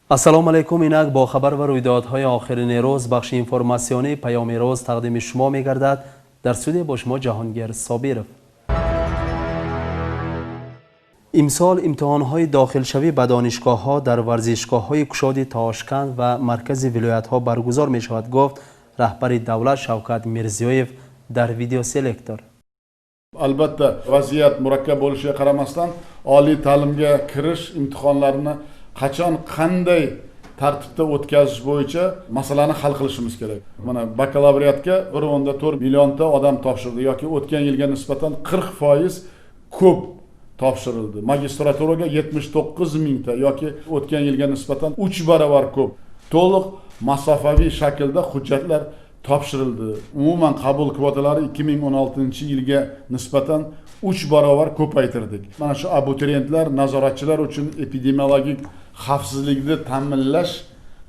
Ассалому алайкум. Инак бо хабар ва рӯйдодҳои охирини рӯз бахши информатсионии Паёми рӯз тақдими шумо мегардад. Дар студия бо шумо Ҷаҳонгир Собиров. Имсол имтиҳонҳои дохилшавӣ ба донишгоҳҳо дар варзишгоҳҳои кушоди Тошканд ва маркази вилоятҳо баргузор мешавад, гуфт раҳбари давлат Шавкат Мирзиёев дар видеоселектор. Albatta, vaziyat murakkab bo'lishiga qaramasdan, oliy ta'limga kirish imtihonlarini qachon, qanday tartibda o'tkazish bo'yicha masalani hal qilishimiz kerak. Mana bakalavriatga 1,4 millionta odam topshirdi yoki o'tgan yilga nisbatan 40% ko'p topshirildi. Magistraturaga 79 mingta yoki o'tgan yilga nisbatan 3 barobar ko'p. To'liq masofaviy shaklda hujjatlar topshirildi. Umuman qabul kvotalari 2016-yilga nisbatan 3 barobar ko'paytirdik. Mana shu abituriyentlar, nazoratchilar uchun epidemiologik xavfsizlikni ta'minlash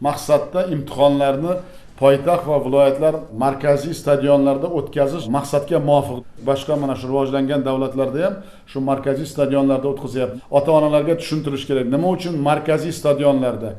maqsadida imtihonlarni poytaxt va viloyatlar markaziy stadionlarda o'tkazish maqsadga muvofiq. Boshqa mana shu rivojlangan davlatlarda ham shu markaziy stadionlarda o'tkazyapti. Ota-onalarga tushuntirish kerak, nima uchun markaziy stadionlarda,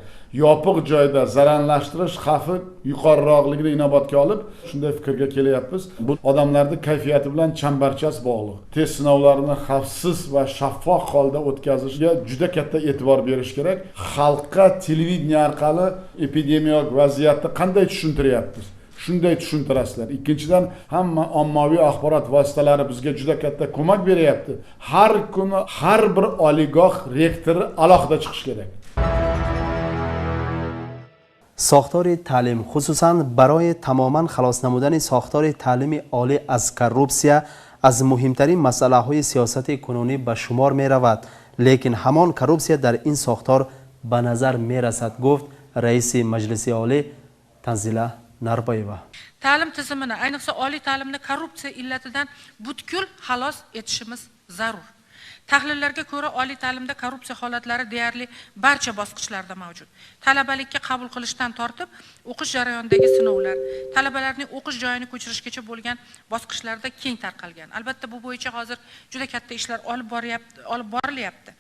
yopiq joyda zararlashtirish xavfi yuqoriroqligini inobatga olib shunday fikrga kelyapmiz. Bu odamlarni kayfiyati bilan chambarchas bog'liq. Test sinovlarini xavfsiz va shaffof holda o'tkazishga juda katta e'tibor berish kerak. Xalqqa televideniye orqali epidemiolog vaziyatni qanday tushuntiryapmiz, shunday tushuntirasizlar. Ikkinchidan, hamma ommaviy axborot vositalari bizga juda katta ko'mak beryapti. Har kuni har bir oliygoh rektori alohida chiqish kerak. Сохтори таълим, хусусан барои тамоман халос намудани сохтори таълими олӣ аз коррупсия, аз муҳимтарин масъалаҳои сиёсати кунунӣ ба шумор меравад. Лекин ҳамон коррупсия дар ин сохтор ба назар мерасад, гуфт раиси Маҷлиси олӣ Танзила Нарбоева. Ta'lim tizimini, ayniqsa oliy ta'limni korrupsiya illatidan butkul xalos etishimiz zarur. Tahlillarga ko'ra, oliy ta'limda korrupsiya holatlari deyarli barcha bosqichlarda mavjud. Talabalikka qabul qilishdan tortib, o'qish jarayonidagi sinovlar, talabalarning o'qish joyini ko'chirishgacha bo'lgan bosqichlarda keng tarqalgan. Albatta, bu bo'yicha hozir juda katta ishlar olib borilyapti.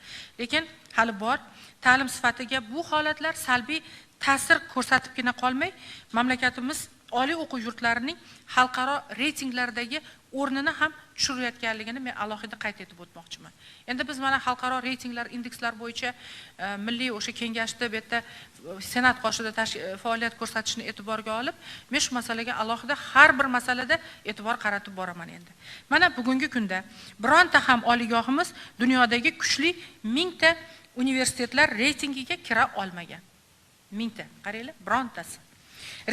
Lekin hali bor. Ta'lim sifatiga bu holatlar salbiy ta'sir ko'rsatibgina qolmay, mamlakatimiz oliy o'quv yurtlarining xalqaro reytinglardagi o'rnini ham tushirayotganligini men alohida qayd etib o'tmoqchiman. Endi biz mana xalqaro reytinglar, indekslar bo'yicha milliy o'sha kengashda bu yerda Senat qoshida faoliyat ko'rsatishni e'tiborga olib, men shu masalaga alohida har bir masalada e'tibor qaratib boraman endi. Mana bugungi kunda bironta ham oliygohimiz dunyodagi kuchli 1000 ta universitetlar reytingiga kira olmagan. 1000 ta, qaranglar, birontasi.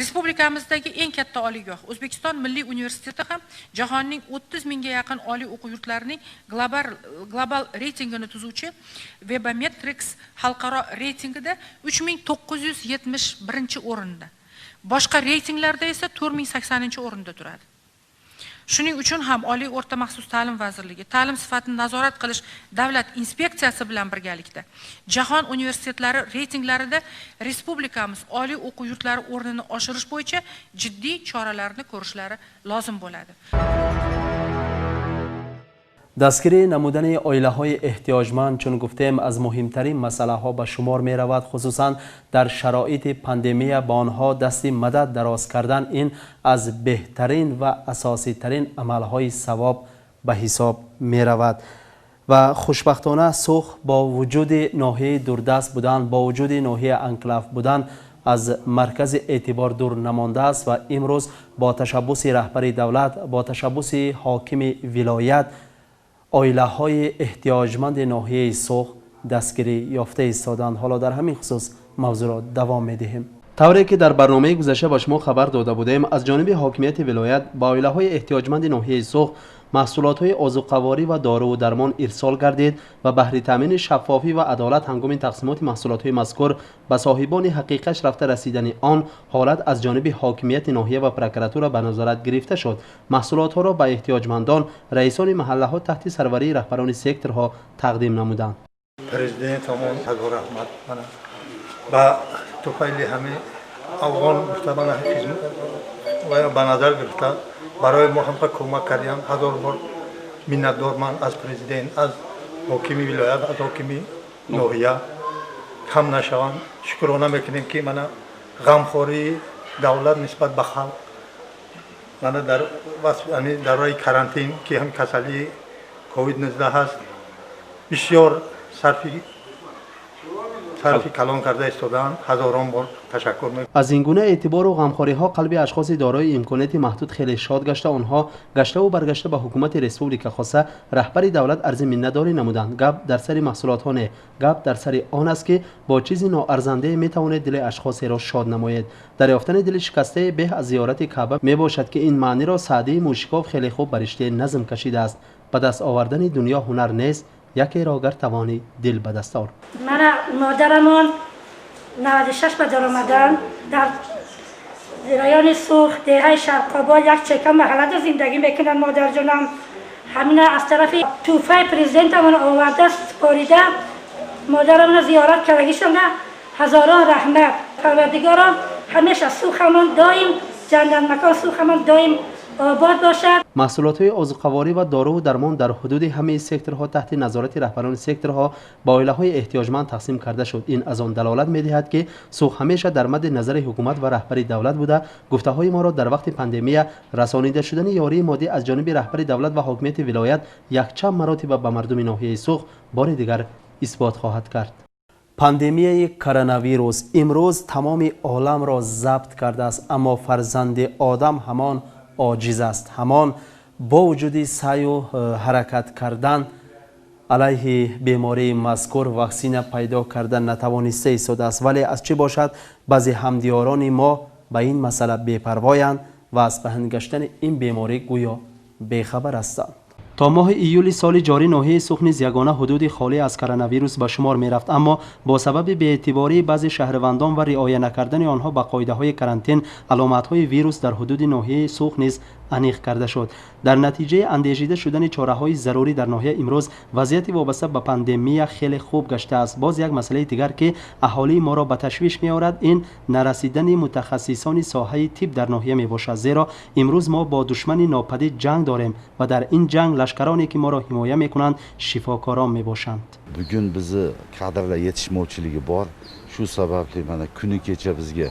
Respublikamizdagi eng katta oliygoh O'zbekiston Milliy universiteti ham jahonning 30 mingga yaqin oliy o'quv yurtlarining global reytingini tuzuvchi Webometrics xalqaro reytingida 3971-o'rinda. Boshqa reytinglarda esa 4080-o'rinda turadi. Shuning uchun ham Oliy o'rta maxsus ta'lim vazirligi, ta'lim sifatini nazorat qilish davlat inspeksiyasi bilan birgalikda jahon universitetlari reytinglarida respublikamiz oliy o'quv yurtlari o'rnini oshirish bo'yicha jiddiy choralarni ko'rishlari lozim bo'ladi. Дастгирӣ намудани оилаҳои эҳтиёҷманд, чун гуфтем, аз муҳимтарин масъалаҳо ба шумор меравад. Хусусан дар шароити пандемия ба онҳо дасти мадад дароз кардан ин аз беҳтарин ва асоситарин амалҳои савоб ба ҳисоб меравад. Ва хушбахтона Суғд бо вуҷуди ноҳияи дурдаст будан, бо вуҷуди ноҳияи анклав будан, аз маркази эътибор дур намондааст ва имрӯз бо ташаббуси раҳбари давлат, бо ташаббуси ҳокими вилоят оилаҳои эҳтиёҷманди ноҳияи Суғд дастгирӣ ёфта истоданд. Ҳоло дар ҳамин хусус мавзӯъро давом медиҳем. Тавре ки дар барномаи гузашта ба шумо хабар дода будем, аз ҷониби ҳокимияти вилоят ба оилаҳои эҳтиёҷманди ноҳияи Суғд маҳсулотҳои озуқаворӣ ва доруву дармон ирсол гардид ва баҳри таъмини шаффофӣ ва адолат ҳангоми тақсимоти маҳсулотҳои мазкур ба соҳибони ҳақиқаш рафта расидани он ҳолат аз ҷониби ҳокимияти ноҳия ва прокуратура ба назорат гирифта шуд. Маҳсулотҳоро ба эҳтиёҷмандон раисони маҳаллаҳо таҳти сарварии раҳбарони секторҳо тақдим намуданд. Президентамон ҳазор раҳмат, мана ба туфайли ҳамин афғон гуфта, мана ба назар гирифта, барои мо ҳамқа кӯмак кардиям. Ҳазор бор миннатдор ман аз президент, аз ҳокими вилоят, аз ҳокими ноҳия. Кам нашаванд. Шукрона мекунем, ки мана ғамхории давлат нисбат ба халқ мана дар давраи карантин, ки ҳам касалии ковид-19 ҳаст, бисёр сарфи калон карда истодаанд. Ҳазорон бор ташаккур. Аз ин гуна эътибору ғамхориҳо қалби ашхоси дорои имконияти маҳдуд хеле шод гашта, онҳо гаштаву баргашта ба ҳукумати республика, хоса раҳбари давлат арзи миннатдорӣ намуданд. Гап дар сари маҳсулотҳо не, гап дар сари он аст, ки бо чизи ноарзандае метавонед дили ашхосеро шод намоед. Дарёфтани дили шикастае беҳ аз зиёрати Каъба мебошад, ки ин маъниро Саъдии Мӯшиков хеле хуб ба риштаи назм кашидааст: ба даст овардани дунё ҳунар нест, якеро гар тавонӣ, дил ба даст ор. Мана модарамон 96 ба даромадан, дар райони Сух, деҳаи Шарқобод, як чека маҳаллада зиндагӣ мекунанд. Модарҷонам ҳамина аз тарафи тӯҳфаи президентамон оварда супорида, модарамона зиёрат кардагишонда ҳазорон раҳмат. Парвардигоро, ҳамеша Сухамон доим ҷаннатмакон, Сухамон доим обод бошад. Маҳсулотҳои озуқаворӣ ва доруву дармон дар ҳудуди ҳамаи секторҳо таҳти назорати раҳбарони секторҳо ба оилаҳои эҳтиёҷманд тақсим карда шуд. Ин аз он далолат медиҳад, ки Сух ҳамеша дар мадди назари ҳукумат ва раҳбари давлат буда, гуфтаҳои моро дар вақти пандемия расонида шудани ёрии моддӣ аз ҷониби раҳбари давлат ва ҳокимияти вилоят якчанд маротиба ба мардуми ноҳияи Сух бори дигар исбот хоҳад кард. Пандемияи коронавирус имрӯз тамоми оламро забт кардааст, аммо фарзанди одам ҳамон оҷиз аст. Ҳамон бо вуҷуди саъю ҳаракат кардан алайҳи бемории мазкур ваксина пайдо карда натавониста истодааст. Вале аз чӣ бошад, баъзе ҳамдиёрони мо ба ин масъала бепарвоянд ва аз паҳн гаштани ин беморӣ гӯё бехабар ҳастанд. То моҳи июли соли ҷорӣ ноҳияи Сух низ ягона ҳудуди холӣ аз коронавирус ба шумор мерафт, аммо бо сабаби беэътибории баъзе шаҳрвандон ва риоя накардани онҳо ба қоидаҳои карантин аломатҳои вирус дар ҳудуди ноҳияи Сух низ аниқ карда шуд. Дар натиҷаи андешида шудани чораҳои зарурӣ дар ноҳия имрӯз вазъияти вобаста ба пандемия хеле хуб гаштааст. Боз як масъалаи дигар, ки аҳолии моро ба ташвиш меорад, ин нарасидани мутахассисони соҳаи тиб дар ноҳия мебошад, зеро имрӯз мо бо душмани нопадид ҷанг дорем ва дар ин ҷанг лашкароне, ки моро ҳимоя мекунанд, шифокорон мебошанд. Bugun bizni kadrlar yetishmovchiligi bor. Shu sababli mana kuni kecha bizga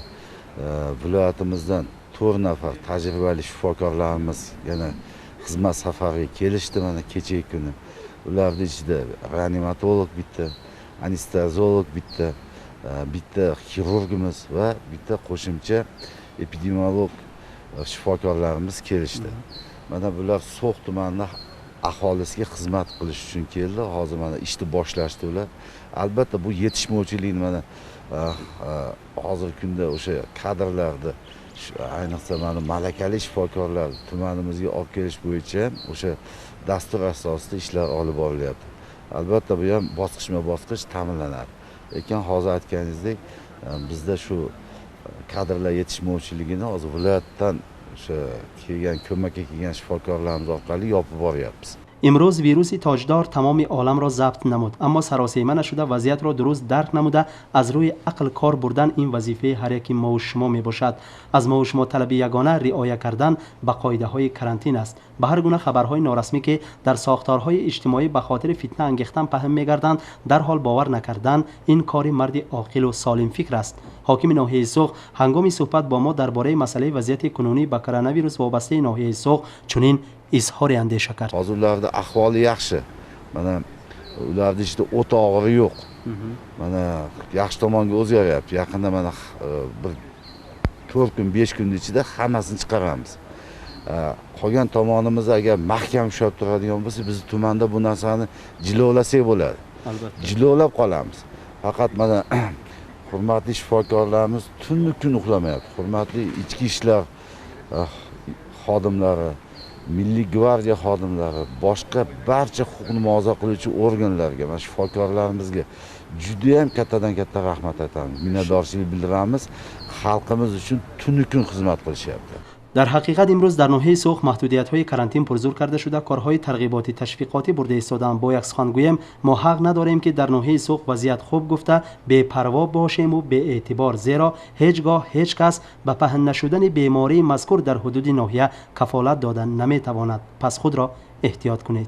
viloyatimizdan 4 nafar tajribali shifokorlarimiz yana xizmat safariga kelishdi. Mana kechagi kuni ularni ichida reanimatolog bitta, anesteziolog bitta, bitta xirurgimiz va bitta qo'shimcha epidemiolog shifokorlarimiz kelishdi. Mana bular So'x tumanini aholisiga xizmat qilish uchun keldi. Hozir mana ishni boshlashdi ular. Albatta, bu yetishmovchilikni mana hozirgi kunda o'sha kadrlarni, ayniqsa mana malakali shifokorlar tumanimizga olib kelish bo'yicha o'sha dastur asosida ishlar olib borilyapti. Albatta, bu ham bosqichma bosqich ta'minlanadi. Lekin hozir aytganingizdek, bizda shu kadrlar yetishmovchiligini hozir viloyatdan o'sha kelgan, ko'makka kelgan shifokorlarimiz orqali yopib boryapmiz. Имрӯз вируси тоҷдор тамоми оламро забт намуд, аммо саросема нашуда, вазъиятро дуруст дарк намуда, аз рӯи ақл кор бурдан ин вазифаи ҳар яки мову шумо мебошад. Аз мову шумо талаби ягона риоя кардан ба қоидаҳои карантин аст. Ба ҳар гуна хабарҳои норасмӣ, ки дар сохторҳои иҷтимоӣ ба хотири фитна ангехтан паҳн мегарданд, дарҳол бовар накардан ин кори марди оқилу солимфикр аст. Ҳокими ноҳияи Суғд ҳангоми суҳбат бо мо дар бораи масъалаи вазъияти кунунӣ ба коронавирус вобастаи ноҳияи Суғд чунин изҳори андеша кард. Hozir ularni ahvoli yaxshi. Mana ularni ichida o'ta og'iri yo'q. Mana yaxshi tomonga o'zgaryapti. Yaqinda mana bir 4 kun, 5 kunni ichida hammasini chiqaramiz. Qolgan tomonimiz agar mahkam ushlab turadigan bo'lsa, bizni tumanda bu narsani jilovlasak bo'ladi. Albatta. Jilovlab qolamiz. Faqat mana hurmatli shifokorlarimiz tunni kun uxlamayapti. Hurmatli ichki ishlar xodimlari, milliy gvardiya xodimlari, boshqa barcha huquqni muhofaza qiluvchi organlarga, mana shifokorlarimizga judayam kattadan katta rahmat aytamiz, minnatdorchilik bildiramiz. Xalqimiz uchun tunu kun xizmat qilishyapti. Дар ҳақиқат, имрӯз дар ноҳияи Суғд маҳдудиятҳои карантин пурзур карда шуда, корҳои тарғиботӣ ташвиқотӣ бурда истодаанд. Бо як сухан гӯем, мо ҳақ надорем, ки дар ноҳияи Суғд вазъият хуб гуфта бепарво бошему беэътибор, зеро ҳеҷ гоҳ ҳеҷ кас ба паҳн нашудани бемории мазкур дар ҳудуди ноҳия кафолат дода наметавонад. Пас худро эҳтиёт кунед.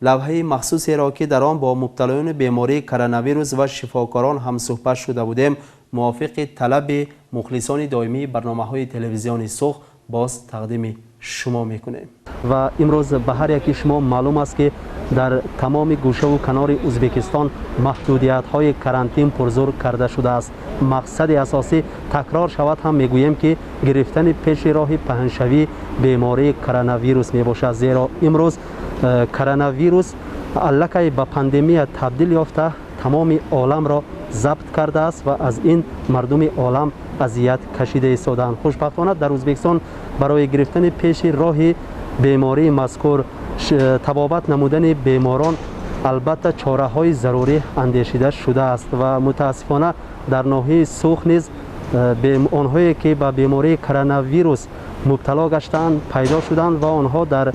Лавҳаи махсусеро, ки дар он бо мубталоёни бемории коронавирус ва шифокорон ҳамсӯҳбат шуда будем, мувофиқи талаби мухлисони доимии барномаҳои телевизиони Суғд боз тақдими шумо мекунем. Ва имрӯз ба ҳар яки шумо маълум аст, ки дар тамоми гӯшаву канори Ӯзбекистон маҳдудиятҳои карантин пурзур карда шудааст. Мақсади асосӣ, такрор шавад ҳам мегӯем, ки гирифтани пеши роҳи паҳншавии бемории коронавирус мебошад, зеро имрӯз коронавирус аллакай ба пандемия табдил ёфта, тамоми оламро забт кардааст ва аз ин мардуми олам азият кашида истодаанд. Хушбахтона, дар Ӯзбекистон барои гирифтани пеши роҳи бемории мазкур, табобат намудани беморон, албатта, чораҳои зарурӣ андешида шудааст. Ва мутаассифона, дар ноҳияи Суғд низ онҳое ки ба бемории коронавирус мубтало гаштаанд, пайдо шуданд ва онҳо дар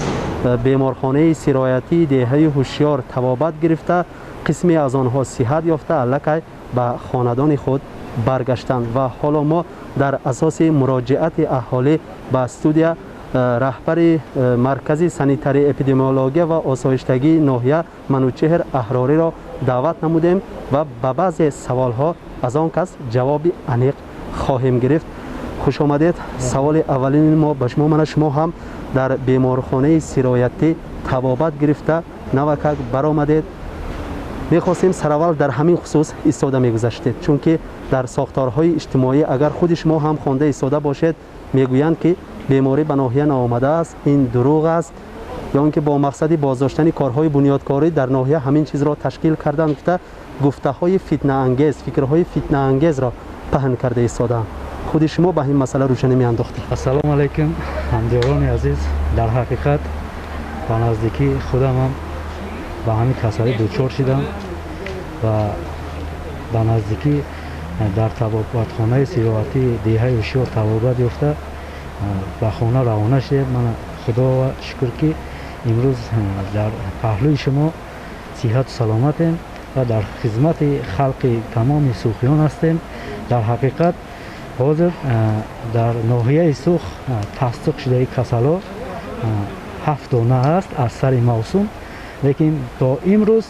беморхонаи сироятии деҳаи Ҳушёр табобат гирифта, қисме аз онҳо сиҳат ёфта, аллакай ба хонадони худ баргаштанд. Ва ҳоло мо дар асоси муроҷиати аҳолӣ ба студия раҳбари маркази санитарии эпидемиология ва осоиштагии ноҳия Манучеҳр Аҳрориро даъват намудем ва ба баъзе саволҳо аз он кас ҷавоби аниқ хоҳем гирифт. Хуш омадед. Саволи аввалини мо ба шумо: мана, шумо ҳам дар беморхонаи сироятӣ табобат гирифта, навакак баромадед. Мехостем, сараввал дар ҳамин хусус истода мегузаштед, чунки дар сохторҳои иҷтимоӣ, агар худи шумо ҳам хонда истода бошед, мегӯянд, ки беморӣ ба ноҳия наомадааст, ин дурӯғ аст, ё он ки бо мақсади боздоштани корҳои бунёдкорӣ дар ноҳия ҳамин чизро ташкил карданд, гуфта, гуфтаҳои фитнаангез, фикрҳои фитнаангезро паҳн карда истодаанд. Худи шумо ба ин масъала рӯшанӣ меандохтед. Ассалому алайкум, ҳамдиёрони азиз. Дар ҳақиқат, ба наздикӣ худамам ба ҳамин касалӣ дучор шудам ва ба наздикӣ дар табобатхонаи сироятии деҳаи Ҳушёр табобат ёфта, ба хона равона шудем. Мана, Худо шукр, ки имрӯз дар паҳлӯи шумо сиҳату саломатем ва дар хизмати халқи тамоми суғдиён ҳастем. Дар ҳақиқат, ҳозир дар ноҳияи Суғд тасдиқ шудаи касало 7 дона аст аз сари мавсум, лекин то имрӯз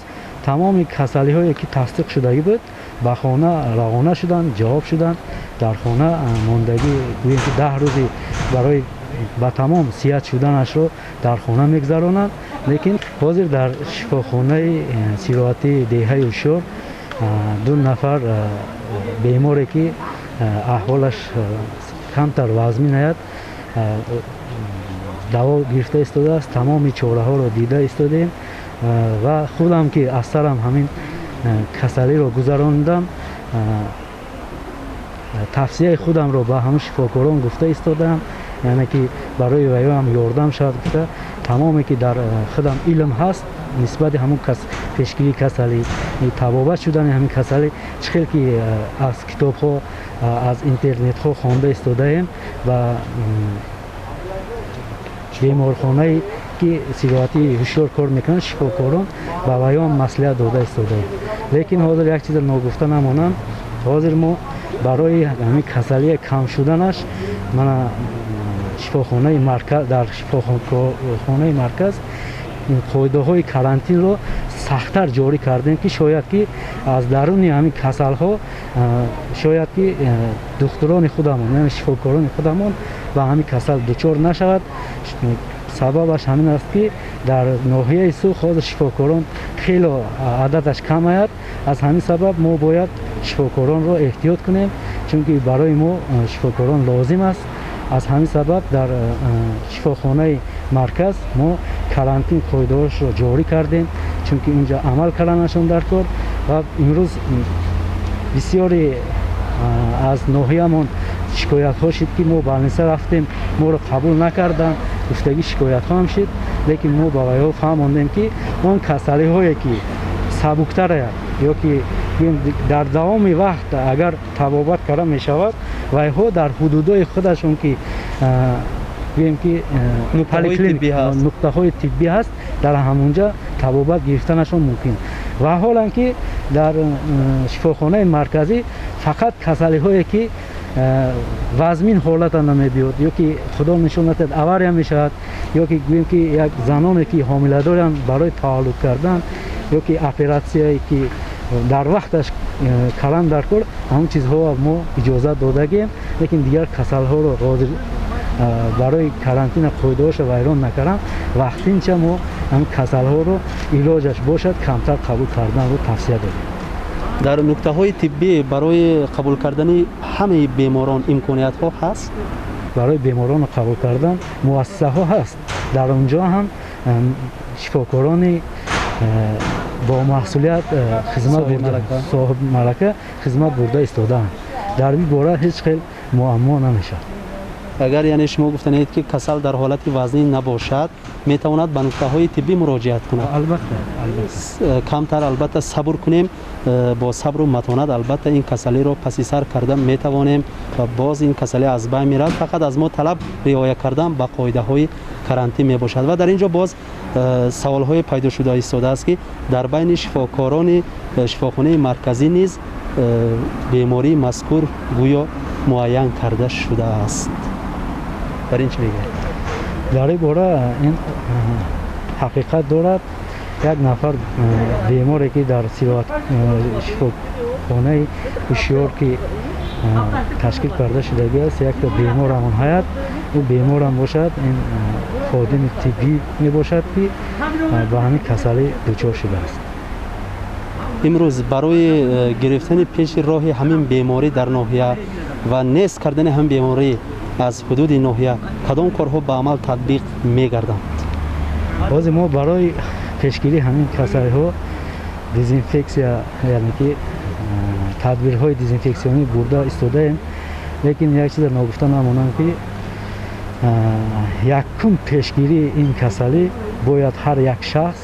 тамоми касалиҳое, ки тасдиқ шудагӣ буд, ба хона равона шуданд, ҷавоб шуданд. Дар хона мондагӣ, гӯем ки 10 рӯзи барои ба тамом сиҳат шуданашро дар хона мегузаронанд. Лекин ҳозир дар шифохонаи сироятии деҳаи Ҳушёр ду нафар беморе, ки аҳволаш камтар вазмин аст, даво гирифта истодааст. Тамоми чораҳоро дида истодаем ва худам, ки аз сарам ҳамин касалиро гузарондам, тавсияи худамро ба ҳамун шифокорон гуфта истодаам, яъне ки барои ваёам ёрдам шавад гуфта, тамоме ки дар худам илм ҳаст нисбати ҳамун пешгирии касалӣ, табобат шудани ҳамин касалӣ, чӣ хел ки аз китобҳо, аз интернетҳо хонда истодаем ва беморхонае ки сироятии Ҳушёр кор мекунанд, шифокорон, ба ваён маслиҳат дода истодаем. Лекин ҳозир як чиза ногуфта намонам: ҳозир мо барои ҳамин касалия кам шуданаш, мана, шифохонаи марказ, дар шифохонаи марказ қоидаҳои карантинро сахттар ҷорӣ кардем, ки шояд ки аз даруни ҳамин касалҳо, шояд ки духтурони худамон, яъне шифокорони худамон ба ҳамин касал дучор нашавад. Сабабаш ҳамин аст, ки дар ноҳияи Суғд ҳозир шифокорон хело ададаш кам аят. Аз ҳамин сабаб мо бояд шифокоронро эҳтиёт кунем, чунки барои мо шифокорон лозим аст. Аз ҳамин сабаб дар шифохонаи марказ мо карантин қоидаҳошро ҷорӣ кардем, чунки инҷа амал карданашон дар кор. Ва имрӯз бисёре аз ноҳиямон шикоятҳо шуд, ки мо больница рафтем, моро қабул накарданд, гуфтагӣ шикоятҳо ҳам шуд. Лекин мо ба вайҳо фаҳмондем, ки он касалиҳое, ки сабуктар ё ки дар давоми вақт агар табобат карда мешавад, вайҳо дар ҳудудҳои худашон, ки гӯем ки нуқтаҳои тиббӣ ҳаст, дар ҳамонҷа табобат гирифтанашон мумкин. Ва ҳолан ки дар шифохонаи марказӣ фақат касалиҳое, ки вазмин ҳолата намебиёд ё ки, Худо нишон надиҳад, авария мешавад. ё ки гӯем ки як заноне ки ҳомиладоранд барои таваллуд кардан ё ки оператсияе ки дар вақташ калан дар кор, ҳамон чизҳоро мо иҷозат додагем. Лекин дигар касалҳоро ҳозир барои карантина қоидаҳоша вайрон накардан, вақтинча мо ҳамин касалҳоро илоҷаш бошад камтар қабул карданро тавсия додем. Дар нуқтаҳои тиббӣ барои қабул кардани ҳамаи беморон имкониятҳо ҳаст? Барои беморонро қабул кардан муассисаҳо ҳаст. Дар он ҷо ҳам шифокорони бо масъулият хизмат соҳиби малака хизмат бурда истодаанд. Дар ин бора ҳеҷ хел муаммо намешавад. Агар яъне шумо гуфтанед ки касал дар ҳолати вазнин набошад, метавонад ба нуқтаҳои тиббӣ муроҷиат кунад. Албатта, албатта. Камтар албатта сабр кунем, бо сабру матонат албатта ин касалиро паси сар карда метавонем ва боз ин касалӣ аз байн меравад. Фақат аз мо талаб риоя кардан ба қоидаҳои карантин мебошад. Ва дар ин ҷо боз саволҳое пайдо шуда истодааст ки дар байни шифокорони шифохонаи марказӣ низ бемории мазкур гӯё муайян карда шудааст. Дар ин чӣ мегӯяд? Дар ин бора ин ҳақиқат дорад. Як нафар беморе ки дар шифохонаи ҳушёр ки ташкил карда шудагиаст, якта беморам ҳаят, ӯ беморам бошад, ин ходими тиббӣ мебошад ки ба ҳамин касалӣ дучор шудааст. Имрӯз барои гирифтани пеши роҳи ҳамин беморӣ дар ноҳия ва нест кардани ҳамин беморӣ аз ҳудуди ноҳия кадом корҳо ба амал татбиқ мегарданд? Ҳозир мо барои пешгирии ҳамин касалиҳо дезинфексия, яъне ки тадбирҳои дезинфексионӣ бурда истодаем. Лекин як чиза ногуфта намонам ки якум пешгирии ин касалӣ бояд ҳар як шахс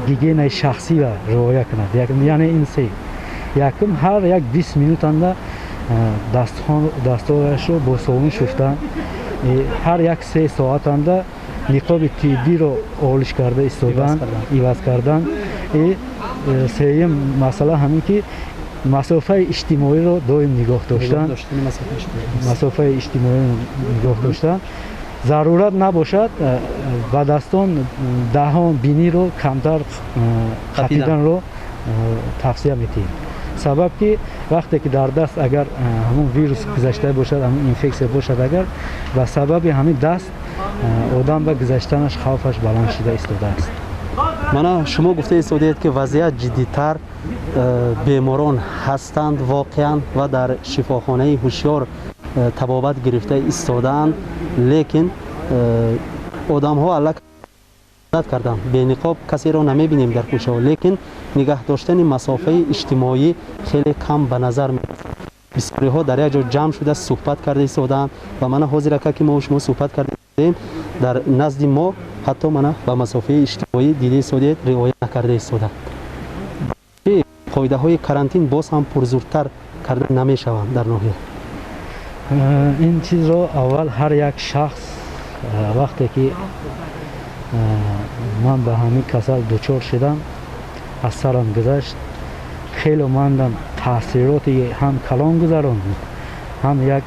гигиенаи шахсиро риоя кунад. Яъне ин се якум ҳар як 20 минутанда дастҳояшро бо собун шуфтан, ҳар як 3 соатанда ниқоби тиббиро олиш карда истодан, иваз кардан. Сеюм масъала ҳамин ки масофаи иҷтимоиро доим нигоҳ доштан, масофаи иҷтимоиро нигоҳ доштан. Зарурат набошад ба дастон даҳон биниро камтар қапиданро тавсия медиҳем. Сабаб ки вақте ки дар даст агар ҳамон вирус гузашта бошад, ҳамон инфексия бошад, агар ба сабаби ҳамин даст одам ба гузаштанаш хавфаш баланд шуда истодааст. Мана шумо гуфта истодаед ки вазъият ҷиддитар, беморон ҳастанд воқеан ва дар шифохонаи ҳушёр табобат гирифта истодаанд, лекин одамҳо аллакай карданд. Бениқоб касеро намебинем дар кӯчаҳо, лекин нигаҳ доштани масофаи иҷтимоӣ хеле кам ба назар мерасад. Бисёриҳо дар як ҷо ҷамъ шуда суҳбат карда истодаанд ва мана ҳозир ака ки мо шумо суҳбат кардаем, дар назди мо ҳатто мана ба масофаи иҷтимоӣ дида истодаед риоя накарда истодаанд. Қоидаҳои карантин боз ҳам пурзуртар карда намешаванд дар ноҳия. Ин чизро аввал ҳар як шахс вақте ки ман ба ҳамин касал дучор шудам, аз сарам гузашт, хеле мандам таъсироти ҳам калон гузаронд, ҳам як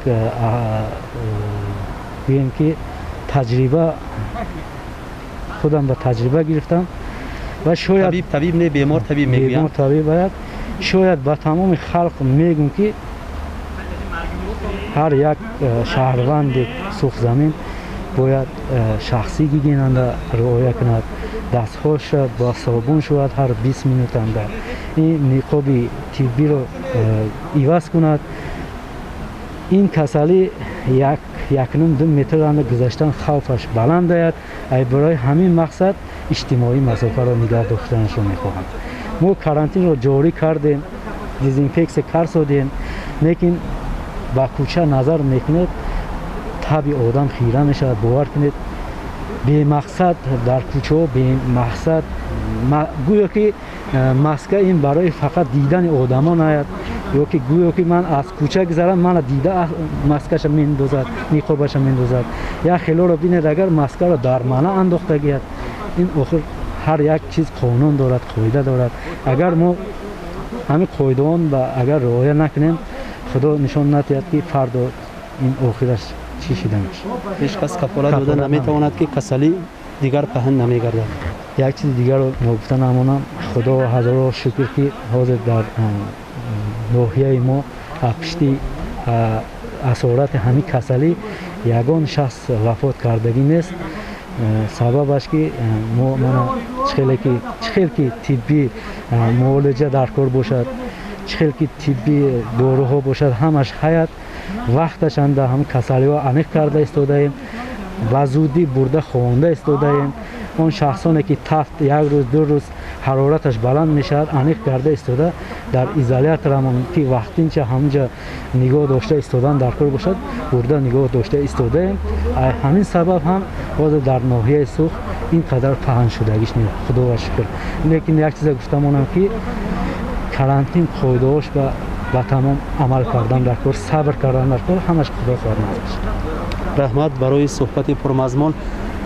гӯем ки таҷриба худам ба таҷриба гирифтам ва шояд табиб не, бемор табиб мегӯянд. Бемор табиб бояд. Шояд ба тамоми халқ мегӯм ки ҳар як шаҳрванди Суғдзамин бояд шахсӣ гигиенанда риоя кунад, дастҳоша бо собун шувад ҳар 20 минутанда, ин ниқоби тиббиро иваз кунад. Ин касалӣ 1.5-2 метранда гузаштан хавфаш баланд ояд. Ай барои ҳамин мақсад иҷтимоӣ масофаро нигаҳ доштанашро мехоҳам. Мо карантинро ҷорӣ кардем, дезинфексия карсодем, лекин ба кӯча назар мекунед, таби одам хира мешавад. Бовар кунед, бемақсад дар кӯчаҳо, бемақсад гӯё ки маска ин барои фақат дидани одамон ояд, ё ки гӯё ки ман аз кӯча гузарам, мана дида маскаша мендозад, ниқобаша мендозад. Як хелоро бинед, агар маскаро дар мана андохта гиҳад. Ин охир ҳар як чиз қонун дорад, қоида дорад. Агар мо ҳамин қоидаон агар риоя накунем, худо нишон надиҳад ки фардо ин охираш Чӣ шиданаш? Ҳеҷ кас кафолат дода наметавонад, ки касалӣ дигар паҳн намегардад. Як чизи дигарро ногуфта намонам. Худо ҳазорҳо шукр, ки ҳозир дар ноҳияи мо пишти асорати ҳамин касалӣ ягон шахс вафот кардагӣ нест. Сабабаш ки мо мана чӣ хел ки тиббӣ муолиҷа дар кор бошад, чӣ хел ки тиббӣ доруҳо бошад, ҳамаш ҳаят вақташанда ҳам касалиҳо аниқ карда истодаем, ба зудӣ бурда ховонда истодаем. Он шахсоне ки тафт як рӯз, 2 рӯз ҳарораташ баланд мешавад, аниқ карда истода дар изоляторамон, ки вақтинча ҳамунҷа нигоҳ дошта истодан дар кор бошад, бурда нигоҳ дошта истодаем. Ҳамин сабаб ҳам ҳозир дар ноҳияи Суғд ин қадар паҳншудагиш нест, худоро шукр. Лекин як чиза гуфта монам, ки карантин қоидаҳош ба тамом амал кардан дар кор, сабр кардан дар кор, ҳамаш худо хоҳад назар. Раҳмат барои суҳбати пурмазмун.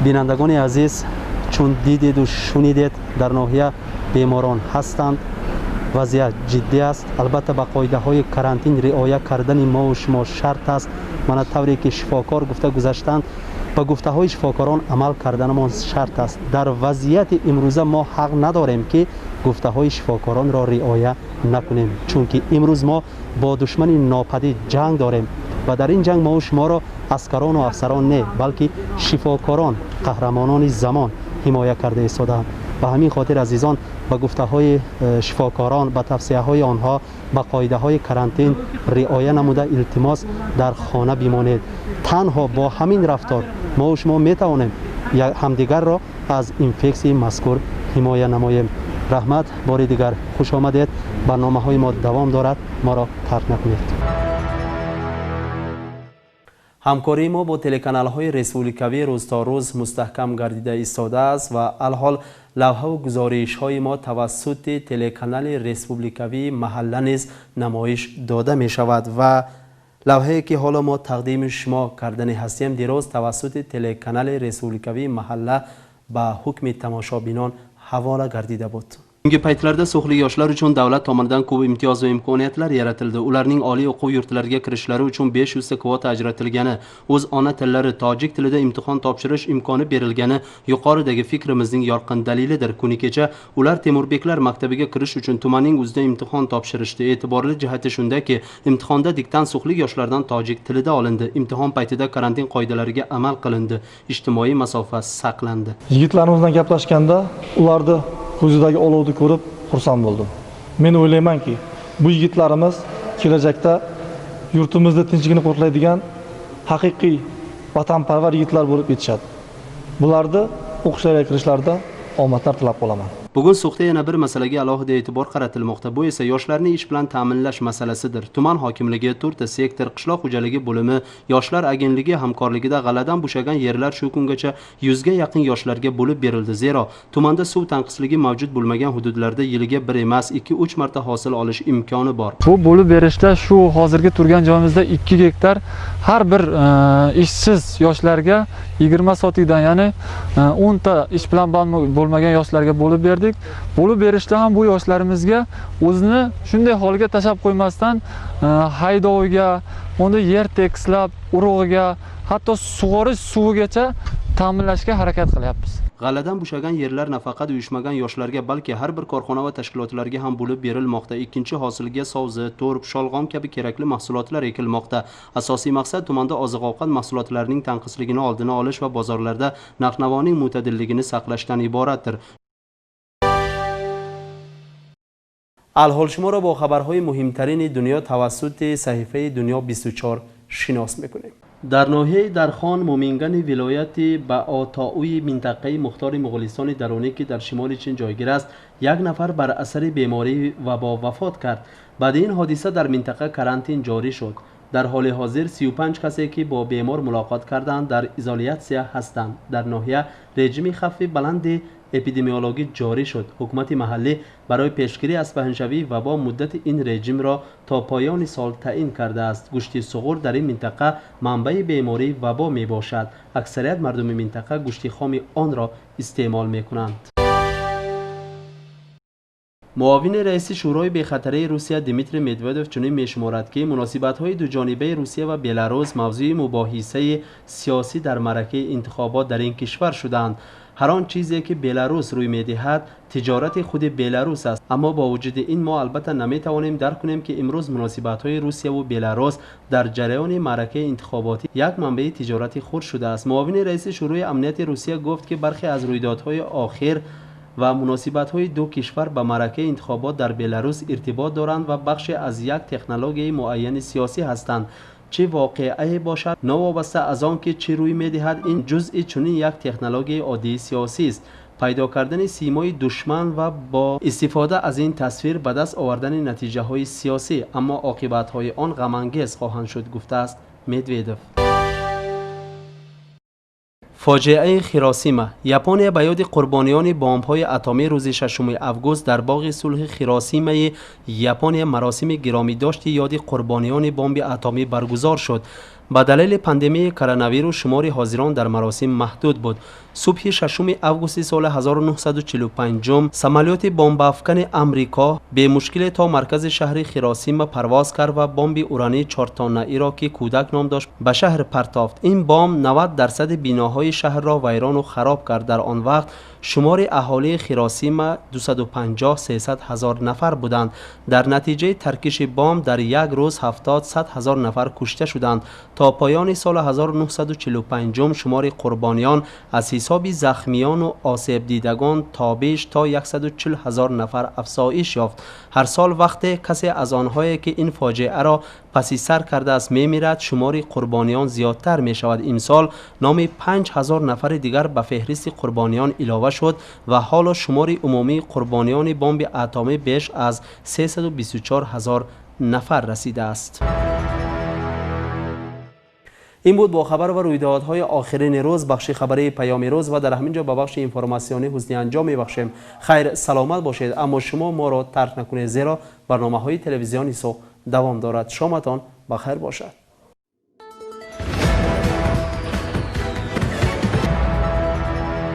Бинандагони азиз, чун дидеду шунидед, дар ноҳия беморон ҳастанд, вазъият ҷиддӣ аст. Албатта, ба қоидаҳои карантин риоя кардани мову шумо шарт аст. Мана тавре ки шифокор гуфта гузаштанд, ба гуфтаҳои шифокорон амал карданамон шарт аст. Дар вазъияти имрӯза мо ҳақ надорем, ки гуфтаҳои шифокоронро риоя накунем, чунки имрӯз мо бо душмани нопадид ҷанг дорем ва дар ин ҷанг мову шуморо аскарону афсарон не, балки шифокорон, қаҳрамонони замон ҳимоя карда истодаанд. Ба ҳамин хотир, азизон, ба гуфтаҳои шифокорон, ба тавсияҳои онҳо, ба қоидаҳои карантин риоя намуда, илтимос, дар хона бимонед. Танҳо бо ҳамин рафтор мову шумо метавонем ҳамдигарро аз инфексияи мазкур ҳимоя намоем. Раҳмат, бори дигар хуш омадед. Барномаҳои мо давом дорад, моро тарк накунед. Ҳамкории мо бо телеканалҳои республикавӣ рӯз то рӯз мустаҳкам гардида истодааст ва алҳол лавҳаву гузоришҳои мо тавассути телеканали республикавии Маҳалла низ намоиш дода мешавад ва лавҳае ки ҳоло мо тақдими шумо кардани ҳастем, дирӯз тавассути телеканали республикавии Маҳалла ба ҳукми тамошобинон ҳавола гардида буд. Tungi paytlarda so'xlik yoshlar uchun davlat tomonidan ko'p imtiyoz va imkoniyatlar yaratildi. Ularning oliy o'quv yurtlariga kirishlari uchun 500 ta kvota ajratilgani, o'z ona tillari tojik tilida imtihon topshirish imkoni berilgani yuqoridagi fikrimizning yorqin dalilidir. Kuni kecha ular Temurbeklar maktabiga kirish uchun tumanning o'zida imtihon topshirishdi. E'tiborli jihati shundaki, imtihonda diktant so'xlik yoshlardan tojik tilida olindi. Imtihon paytida karantin qoidalariga amal qilindi, ijtimoiy masofa saqlandi. Yigitlarimiz bilan gaplashganda ularni ko'zidagi olovni ko'rib xursand bo'ldim. Men o'ylaymanki, bu yigitlarimiz kelajakda yurtimizda tinchligini qo'riqlaydigan haqiqiy vatanparvar yigitlar bo'lib yetishadi. Bularni o'qishlarga kirishlarida omadlar tilab qolaman. Bugun So'xda yana bir masalaga alohida e'tibor qaratilmoqda. Bu esa yoshlarni ish bilan ta'minlash masalasidir. Tuman hokimligi, to'rtta sektor, qishloq xo'jaligi bo'limi, yoshlar agentligi hamkorligida g'alladan bo'shagan yerlar shu kungacha 100 ga yaqin yoshlarga bo'lib berildi. Zero tumanda suv tanqisligi mavjud bo'lmagan hududlarda yiliga bir emas, 2-3 marta hosil olish imkoni bor. Bu bo'lib berishda shu hozirgi turgan joyimizda 2 gektar har bir ishsiz yoshlarga 20 sotikdan, ya'ni 10 ta ish bilan band bo'lmagan yoshlarga bo'lib berdik. Bo'lib berishda ham bu yoshlarimizga o'zini shunday holga tashlab qo'ymasdan, haydoviga, unda yer tekislab, urug'iga, hatto sug'orish suvigacha ta'minlashga harakat qilyapmiz. G'alladan bo'shagan yerlar nafaqat uyushmagan yoshlarga, balki har bir korxona va tashkilotlarga ham bo'lib berilmoqda. Ikkinchi hosilga sovzi, to'rp, sholg'om kabi kerakli mahsulotlar ekilmoqda. Asosiy maqsad tumanda oziq-ovqat mahsulotlarining tanqisligini oldini olish va bozorlarda narx-navoning mo'tadilligini saqlashdan iboratdir. Алҳол шуморо бо хабарҳои муҳимтарини дунё тавассути саҳифаи Дунё 24 шинос мекунем. Дар ноҳияи Дархон Мумингани вилояти Баотоуи минтақаи мухтори Муғулистони дарунӣ, ки дар шимоли Чин ҷойгир аст, як нафар бар асари беморӣ вабо вафот кард. Баъди ин ҳодиса дар минтақа карантин ҷорӣ шуд. Дар ҳоли ҳозир 35 касе, ки бо бемор мулоқот карданд, дар изолятсия ҳастанд. Дар ноҳия режими хавфи баланди эпидемиологӣ ҷорӣ шуд. Ҳукумати маҳаллӣ барои пешгирӣ аз паҳншавии вабо муддати ин режимро то поёни сол таъин кардааст. Гӯшти суғур дар ин минтақа манбаи бемории вабо мебошад. Аксарият мардуми минтақа гӯшти хоми онро истеъмол мекунанд. Муовини раиси Шӯрои бехатарии Русия Дмитрий Медведев чунин мешуморад, ки муносибатҳои дуҷонибаи Русия ва Беларус мавзӯи мубоҳисаи сиёсӣ дар маъракаи интихобот дар ин кишвар шуданд. Ҳар он чизе ки Беларус рӯй медиҳад, тиҷорати худи Беларус аст. Аммо бо вуҷуди ин мо албатта наметавонем дарк кунем, ки имрӯз муносибатҳои Русияву Беларус дар ҷараёни маъракаи интихоботӣ як манбаи тиҷорати хурд шудааст. Муовини раиси Шӯрои амнияти Русия гуфт, ки бархе аз рӯйдодҳои охир ва муносибатҳои ду кишвар ба маъракаи интихобот дар Беларус иртибот доранд ва бахше аз як технологияи муайяни сиёсӣ ҳастанд. Чӣ воқеае бошад, новобаста аз он ки чӣ рӯй медиҳад, ин ҷузъи чунин як технологияи оддии сиёсист. Пайдо кардани симои душман ва бо истифода аз ин тасвир ба даст овардани натиҷаҳои сиёсӣ, аммо оқибатҳои он ғамангез хоҳанд шуд, гуфтааст Медведев. Фоҷиаи Хиросима. Япония ба ёди қурбониёни бомбҳои атомӣ рӯзи 6 август дар боғи сулҳи Хиросимаи Япония маросими гиромидошти ёди қурбониёни бомби атомӣ баргузор шуд. Ба далели пандемияи коронавирус шумори ҳозирон дар маросим маҳдуд буд. Субҳи 6 августи соли 1945 самолёти бомбаафкани Амрико бемушкиле то маркази шаҳри Хиросима парвоз кард ва бомби урании чортоннаиро, ки Кӯдак ном дошт, ба шаҳр партофт. Ин бомб 90% биноҳои шаҳрро вайрону хароб кард. Дар он вақт шумори аҳолии Хиросима 250-300 ҳазор нафар буданд. Дар натиҷаи таркиши бомб дар як рӯз 70-100 ҳазор нафар кушта шуданд. То поёни соли 1945 шумори қурбониён аз ҳисоби захмиёну осебдидагон то беш то 140 ҳазор нафар афзоиш ёфт. Ҳар сол вақте касе аз онҳое ки ин фоҷиаро паси сар кардааст мемирад, шумори қурбониён зиёдтар мешавад. Имсол номи 5000 нафари дигар ба феҳристи қурбониён илова шуд ва ҳоло шумори умумии қурбониёни бомби атомӣ беш аз 324 ҳазор нафар расидааст. Ин буд бо хабар ва рӯйдодҳои охирини рӯз бахши хабарии Паёми рӯз ва дар ҳамин ҷо ба бахши информатсионӣ ҳусни анҷом мебахшем. Хайр, саломат бошед, аммо шумо моро тарк накунед, зеро барномаҳои телевизиони Суғд давом дорад. Шоматон ба хайр бошад.